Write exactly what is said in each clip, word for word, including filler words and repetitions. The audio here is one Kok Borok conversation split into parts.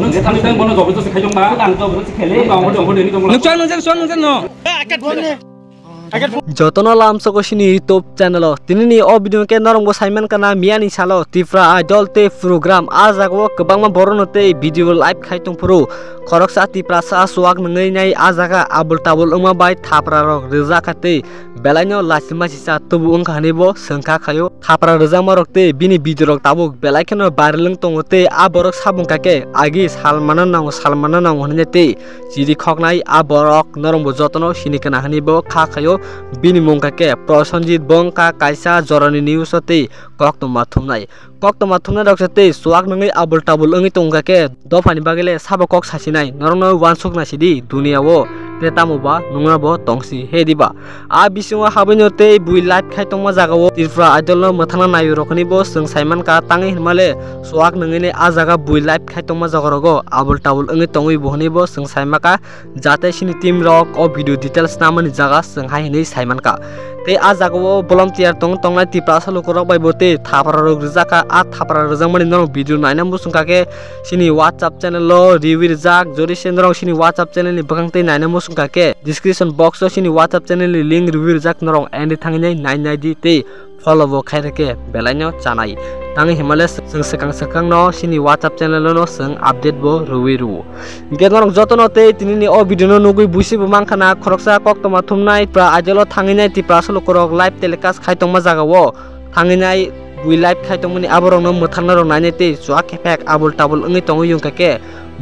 Nwng chuak nwng chuak, chuak nwng chuak no. Jotono lamsoko sini YouTube channel o. Tinini o video khe norokbo saiman kana miyani salo Tipra Idol tei program. A jagao kwbangma borokno tei video live khai tongphuru. Khoroksa Tiprasa chuak nungwi nai a jaga abul tabul wngma bai thapra rok rwjak kha tei belaino lachima sisa tubu wngkha hwnwi bo swngkha khaio. Thapra rwjakma rok tei bini video rok tabuk belai kheno viral wng tongo tei a borok sabung kha khe agi salmano nango, salmano nango hwnwi tei chiri khoknai a borok norokbo jotono sini kana hwnwi bo kha khaio. Bini mung kha khe Prosenjit, bo wngkha kaisa jorani news o tei koktwma thumnai. Koktwma thumnai rok se tei chuak nungwi abul tabul wngwi tongkha khe dophani bagwi le sabo kok sasinai, norokno uansuk naisidi duniya o tei tamo ba nungna bo tongsi he diba. A bisingo habwino tei bui live khai tongma jagao Tripura Idol no mwthangna naio rok hwnwi bo chwng saimankha, tangwi hinmale chuak nungwi ne a jaga bui live khai tongma jaga rogo abul tabul wngwi tongwi bo hwnwi bo chwng saimankha. Jate sini team rok o video details namani jaga chwng hai hinwi saimankha. Tei a jagao volunteer tong tongnai Tiprasa lukurok bai bo tei thapra rok rwjakha. A thapra rwjakmani norok video naina muchungkha khe sini WhatsApp channel o riwi rwjak. Jodi se norok sini WhatsApp channel ni bwkhang tei naina muchungkha khe description box o sini WhatsApp channel ni link riwi rwjak, norok ende thangwi nai nai di tei follow bo khairokhe belaino chanai. Tangwi hinmale chwng swkang swkang no sini WhatsApp channel no chwng update bo rwwi rwo. Hingke norok jotono tei tinini o video no nugwi buisi bo mankha na, khoroksa koktwma thumnai Tipra Idol o thangwi nai Tiprasa lukurok live telecast khai tongma jagao thangwi nai bui live khai tongmani aborokno mwthangna rok nainai tei chuak khe phek abul tabul wngwi tongwi wngkha khe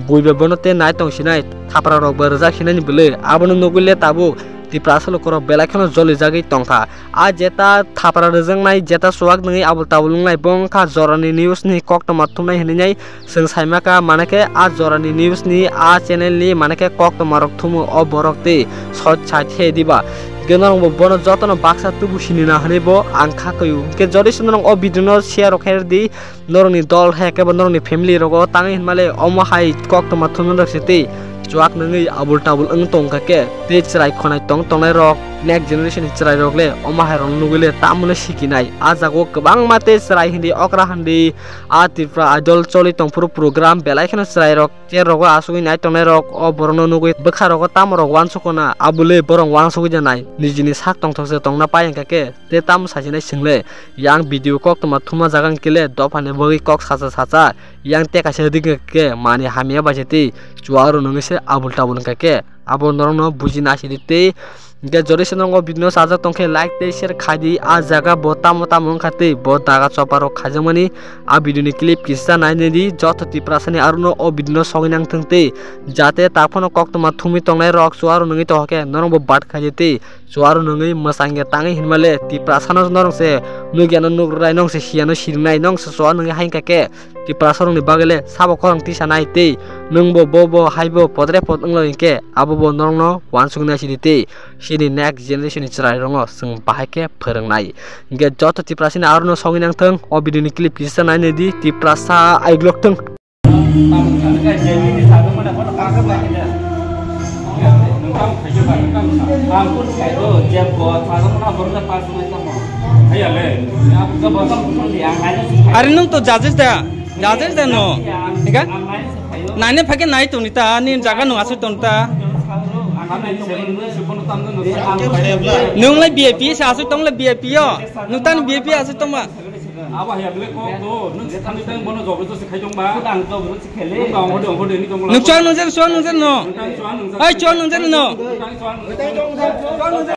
bui bai bono tei nai tong sinai, thapra rok bai rwjak sinani bwlwi abono nugwi le tabuk Tiprasa lukurok belai kheno jolijagwi tongkha. A jeta thapra rwjaknai, jeta chuak nungwi abul tabul wngnai, bo wngkha jorani news ni koktwma thumnai hinwi nai chwng saimankha, manakhe a jorani news ni a channel ni manakhe koktwma rok thumu o borok tei sot sait he diba. Hingke norok bo bono jotono baksa tubu sinina hinwi bo ang kha kaio. Hingke jodi se norok o video no share rok khe di, norokni dol hai khe bo norokni family rogo tangwi hinmale omo hai koktwma thumnai rok se tei chuak nungwi abul tabul wng tongkha khe tei chwrai khonai tong tongnai rok next generation ni chwrai rok le omo hai rok nugwi le tamoni sikinai. A jagao kwbangma tei chwrai hindi okra hindi a Tripura Idol choli tongphuru program belai kheno chwrai rok chair rogo asugwi nai tongnai rok o borokno nugwi bwkha rogo tamo rok uansukuna abole borok uansugwi janai nijini sak tongthok se tongna pai hingkha khe tei tamo sajinai swngle. Yang video koktwma thumma jaga hwnkhe le dophani bagwi kok sacha sacha yang tei kaisa ring khe mani hamya bai se tei chuak rw nungwi se abul tabul hwnkha khe abo norokno buji nasidi tei hwnkhe jodi se norok o video no chajak tongkhe like tei share khaidi. A jaga bo tamo tamo wngkha tei bo daga chopa rok khaijakmani a video ni clip kisa nainai di joto Tiprasa ni arono o video no sogwi nangthwng tei jate taphano koktwma thumwi tongnai rok chuak rw nungwi tongkha khe norok bo bat khaidi tei chuaru nungwi mwsangya tangwi hinmale Tiprasano norok se nugyano nukrai nong se siyano sirinai nong se chua nungwi hain kha khe Tiprasarokni bagwi le sabo khorang tisanai tei nungbo bobo haibo podre pod wnglo hinkhe abobo norokno uansuknai sidi tei sini next generation ni chwrai rokno chwng bahai khe phwrwngnai. Hinkhe joto Tiprasini arono sogwi nangthwng o video ni clip kisa nainai di Tiprasa aiglok thwng. Are nwng to judges da, judges da no. Ega? Nai ne phage nai tong ta, ni jaga no asuk tong ta. Nwng lai V I P sa asuk tong lai V I P yo. Nwng tan V I P asuk tong ma. Abo haya bele kok do, nwng se thani tang bono jobor josi khai tong ba. Ang jobor josi khele. Nwng ongkho de, ongkho de, ni tong. Nwng chuan nwng jen, chuan nwng jen no. Nwng tang chuan nwng jen. Ai chuan nwng jen no. Nwng tang chuan nwng jen.